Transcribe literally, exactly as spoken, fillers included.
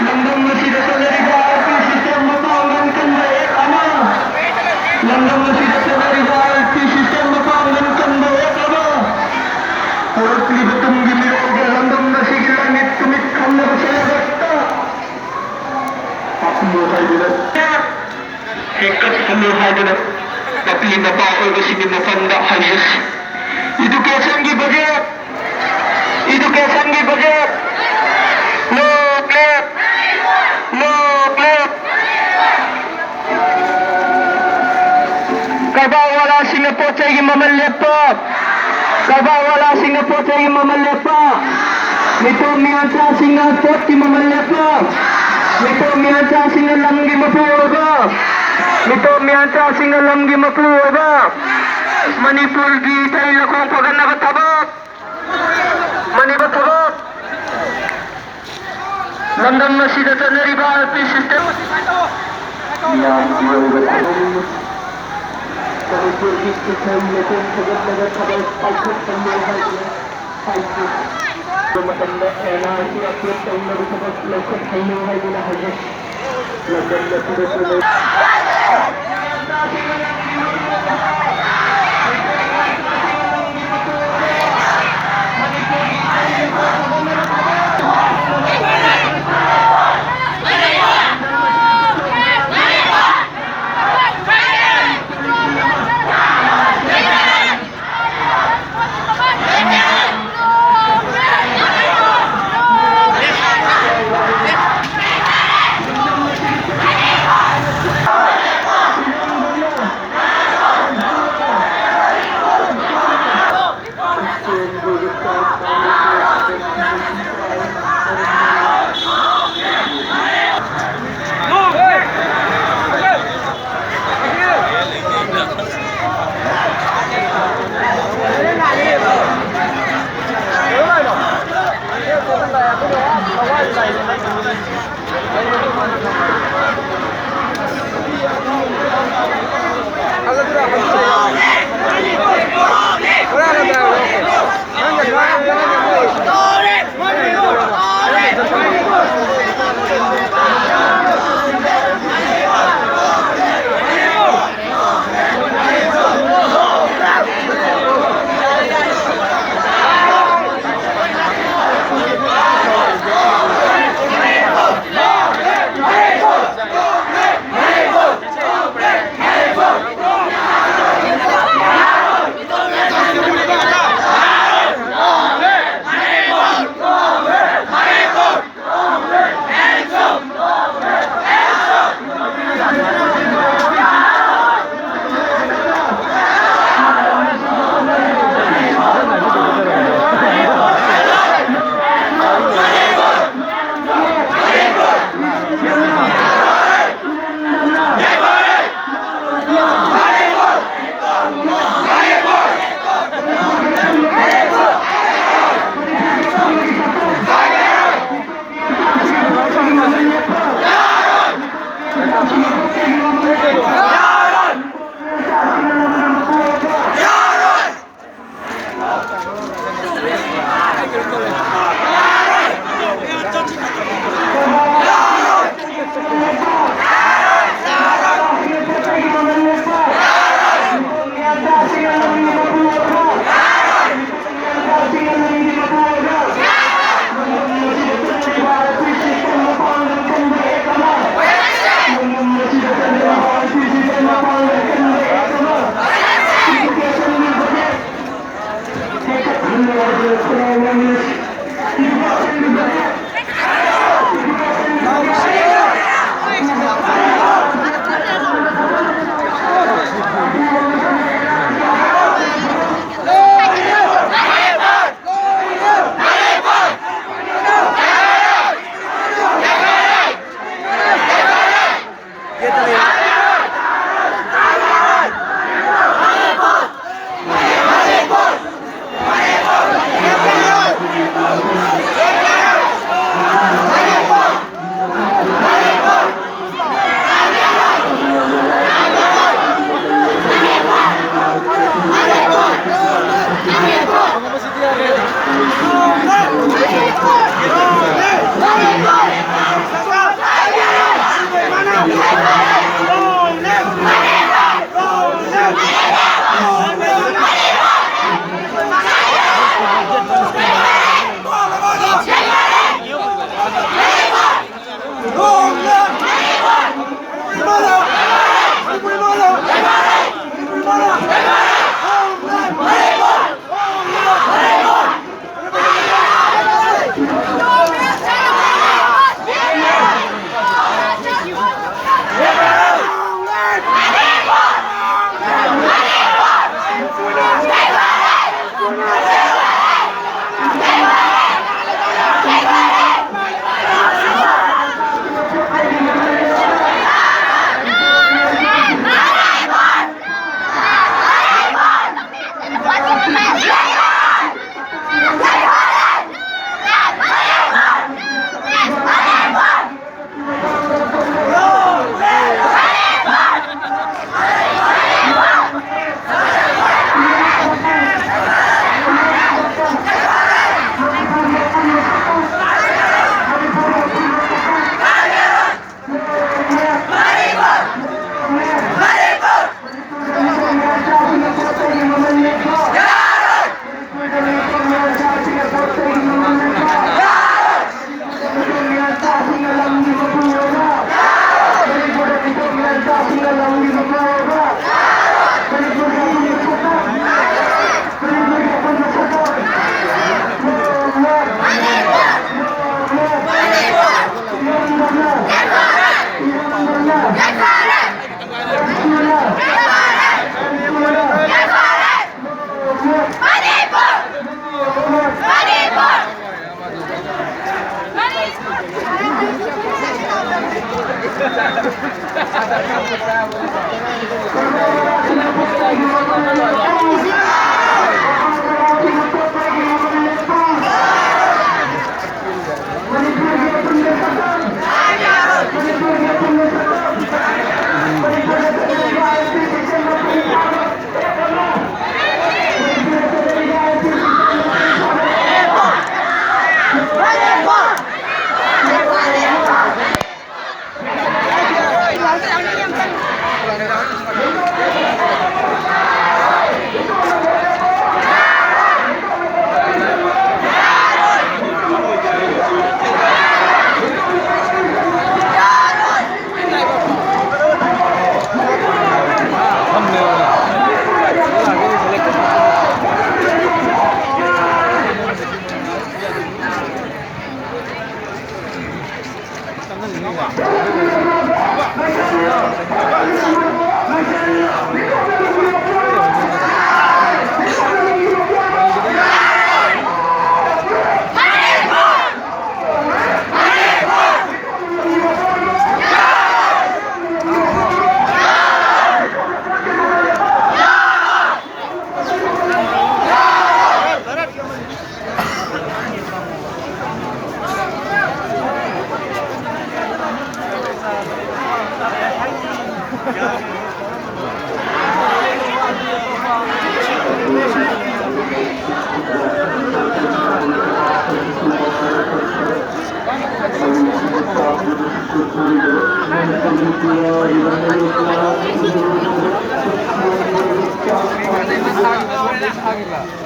ꯂꯝꯗꯝ ꯑꯁꯤꯗ ꯆꯠꯅꯔꯤꯕ ꯑꯥꯔ ꯄꯤ ꯁꯤꯁꯇꯦꯝ ꯃꯄꯥꯡꯒꯜ ꯀꯟꯕ ꯑꯦꯛ ꯑꯃ, ꯂꯝꯗꯝ ꯑꯁꯤꯗ ꯆꯠꯅꯔꯤꯕ ꯑꯥꯔ ꯄꯤ ꯁꯤꯁꯇꯦꯝ ꯃꯄꯥꯡꯒꯜ ꯀꯟꯕ ꯑꯦꯛ ꯑꯃ ꯍꯧꯔꯛꯂꯤꯕ ꯇꯨꯡꯒꯤ ꯃꯤꯔꯣꯜꯗ ꯂꯝꯗꯝ ꯑꯁꯤꯒꯤ ꯂꯥꯏꯃꯤꯠ ꯇꯨꯃꯤꯠ ꯈꯪꯂꯕ ꯁꯦꯜꯂꯕꯇ ꯍꯥꯞꯄꯤꯌꯨ ꯍꯥꯏꯗꯨꯅ, ꯍꯦꯟꯀꯠꯍꯜꯂꯨ ꯍꯥꯏꯗꯨꯅ ꯃꯄꯤ ꯃꯄꯥ ꯑꯣꯏꯕꯁꯤꯡꯒꯤ ꯃꯐꯝꯗ ꯍꯥꯏꯖꯔꯤ꯫ ꯏꯗꯨꯀꯦꯁꯟꯒꯤ ꯕꯖꯦꯠ, ꯏꯗꯨꯀꯦꯁꯟꯒꯤ ꯕꯖꯦꯠ, ꯂꯣꯛ ꯂꯦꯞ, ꯂꯣꯛ ꯂꯦꯞ꯫ ꯀꯔꯕꯥꯔ ꯋꯥꯂꯥꯁꯤꯡꯅ ꯄꯣꯠ ꯆꯩꯒꯤ ꯃꯃꯜ ꯂꯦꯞꯄ, ꯀꯔꯕꯥꯔ ꯋꯥꯂꯥꯁꯤꯡꯅ ꯄꯣꯠ ꯆꯩꯒꯤ ꯃꯃꯜ ꯂꯦꯞꯄ, ꯃꯤꯇꯣꯞ ꯃꯤꯌꯥꯟꯆꯥꯁꯤꯡꯅ ꯄꯣꯠꯀꯤ ꯃꯃꯜ ꯂꯦꯞꯄ, ꯃꯤꯇꯣꯞ ꯃꯤꯌꯥꯟꯆꯥꯁꯤꯡꯅ ꯂꯝꯒꯤ ꯃꯄꯨ ꯑꯣꯏꯕ, ꯃꯤꯇꯣꯞ ꯃꯤꯌꯥꯟꯆꯥꯁꯤꯡꯅ ꯂꯝꯒꯤ ꯃꯄꯨ ꯑꯣꯏꯕ, ꯃꯅꯤꯄꯨꯔꯒꯤ ꯏꯊꯩ ꯂꯧꯈꯣꯡ ꯐꯒꯠꯅꯕ ꯊꯕꯛ, ꯃꯅꯤꯄꯨꯔ ꯊꯕꯛ, ꯂꯝꯗꯝ ꯑꯁꯤꯗ ꯆꯠꯅꯔꯤꯕ ꯑꯥꯔ ꯄꯤ ꯁꯤꯁꯇꯦꯝ ꯃꯤꯌꯥꯝꯒꯤ ꯑꯣꯏꯕ ꯊꯕꯛ, ꯃꯅꯤꯄꯨꯔꯒꯤ ꯏꯊꯩ ꯂꯧꯈꯣꯡ ꯐꯒꯠꯅꯕ ꯊꯕꯛ ꯄꯥꯏꯈꯠꯍꯜꯂꯨ ꯍꯥꯏꯗꯨꯅ ꯍꯥꯏꯈꯤ꯫ ꯃꯇꯝꯗ ꯑꯦꯟ ꯑꯥꯔ ꯁꯤ ꯑꯞꯗꯦꯠ ꯇꯧꯅꯕ ꯊꯕꯛ ꯂꯧꯈꯠꯍꯜꯂꯨ ꯍꯥꯏꯗꯨꯅ ꯍꯥꯏꯖꯩ꯫ ꯂꯝꯗꯝ ꯑꯁꯤꯗ ꯆꯠꯅꯔꯤꯕ ꯊꯥꯈꯤꯕ꯭ꯔꯥ?